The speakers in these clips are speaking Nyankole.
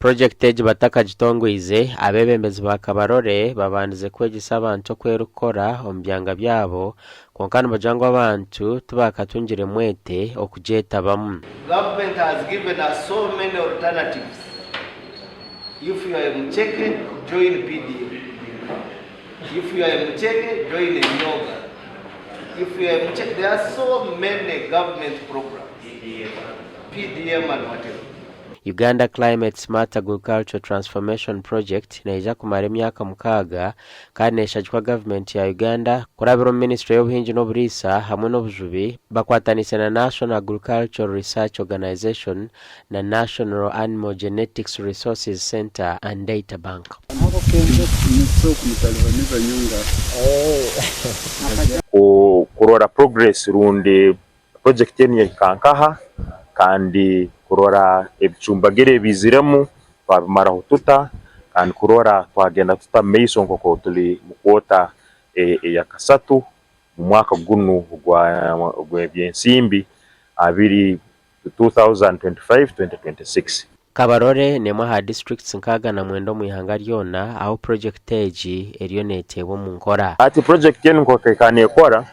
Purojekiti egi batakagitongoize, abeebembezi ba Kabarole babandize kwegyesa abantu oku erikukora omu byanga byabo kwonka nibagira ngu abantu tibakatungire mwete okugyetabamu. Government has given us so many alternatives, if you are a Mucheke join PDM, if you are a Mucheke join Emyoga, if you are a Mucheke, there are so many government programs, PDM and whatever. Uganda Climate Smart Agricultural Transformation Project neija kumara emyaka mukaaga kandi neshagikwa gavumenti ya Uganda kurabira omu minisitule y'obuhingi n'oburiisa hamwe n'obujubi bakwataniise na National Agricultural Research Organization na National Animal Genetics Resources Centre and Data Bank. Kurora progress rundi Purojekiti enu yahika nkaha kandi kurora ebicumbagiro ebiiziremu twabimaraho tuta kandi kurora twagenda tuta mu maiso nk'oku tuli mu kwota eyakasatu mu mwaka gunu ogw'ebyensimbi abiri 2025-2026. Kabarole n'emwe aha disiturikiti 69 omu ihanga ryona ahu purojekiti egi eriyo neteebwa omu nkora. Hati purojekiti enu nk'oku ekaba nekora,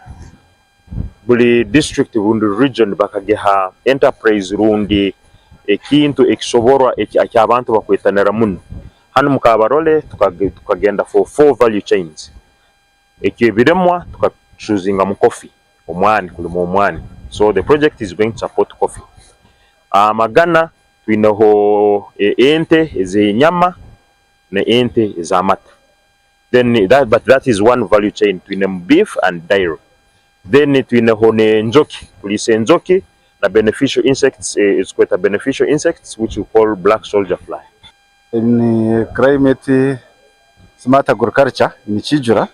buri district rundi region bakagiha enterprise rundi ekintu ekisoborwa eki abantu bakwetanira muno. Hanu mu Kabarole tukagenda for four value chains, ekyebirimwa tuka choosingamu coffee, omwani, kulima omwani, so the project is going to support coffee. Amagana twineho ente ez'enyama n'ente ez'amata. Then that but that is one value chain twinemu beef and dairy then twineho n'enjoki turiisa enjoki na beneficial insects ezitweta beneficial insects which we call black soldier fly. In climate smart agriculture in Kijura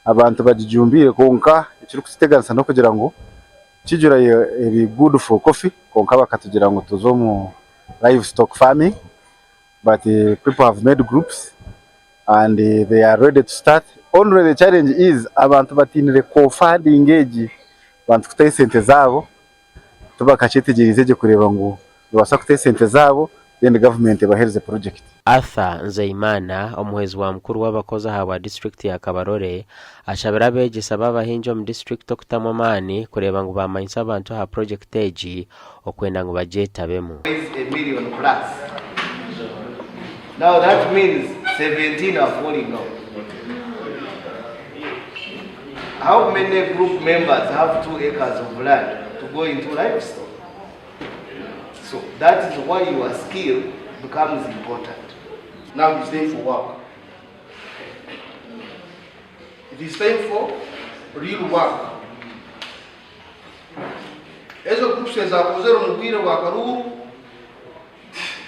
abantu bagijumbiire kwonka ekirikututeganisa n'okugira ngu Kijura eri good for coffee kwonka bakatugira ngu tuze omu livestock farming but people have made groups and they are ready to start only the challenge is abantu batiinire co-funding egi abantu kutaho esente zaabo tibakakyetegyereize gye kureeba ngu nibabaasa kutaho esente zaabo then government ebaheereze project. Arthur Nzeyimana, omuhwezi wa mukuru w'abakozi ahabwa disiturikiti ya Kabarole, ashabire abeegyesa b'abahingi omu disiturikiti okutamu amaani kureeba ngu baamanyisa abantu aha purojekiti egi okwenda ngu bagyetabemu. Raise a million plus. Now that means 17 are falling out. How many group members have 2 acres of land to go into livestock? So that is why your skill becomes important. Now it's time for work. It is time for real work. Ezo groups ezakozere omu bwire bwa karuuru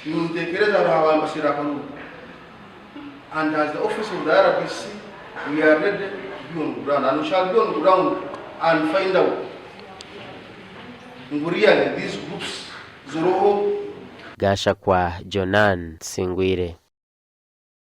nintekereza hariho abambasire akaruuru and as the office of the RDC we are ready to be on ground and we shall be on ground and find out ngu really these groups ziroho. Gashakwa Jonan Tusingwire.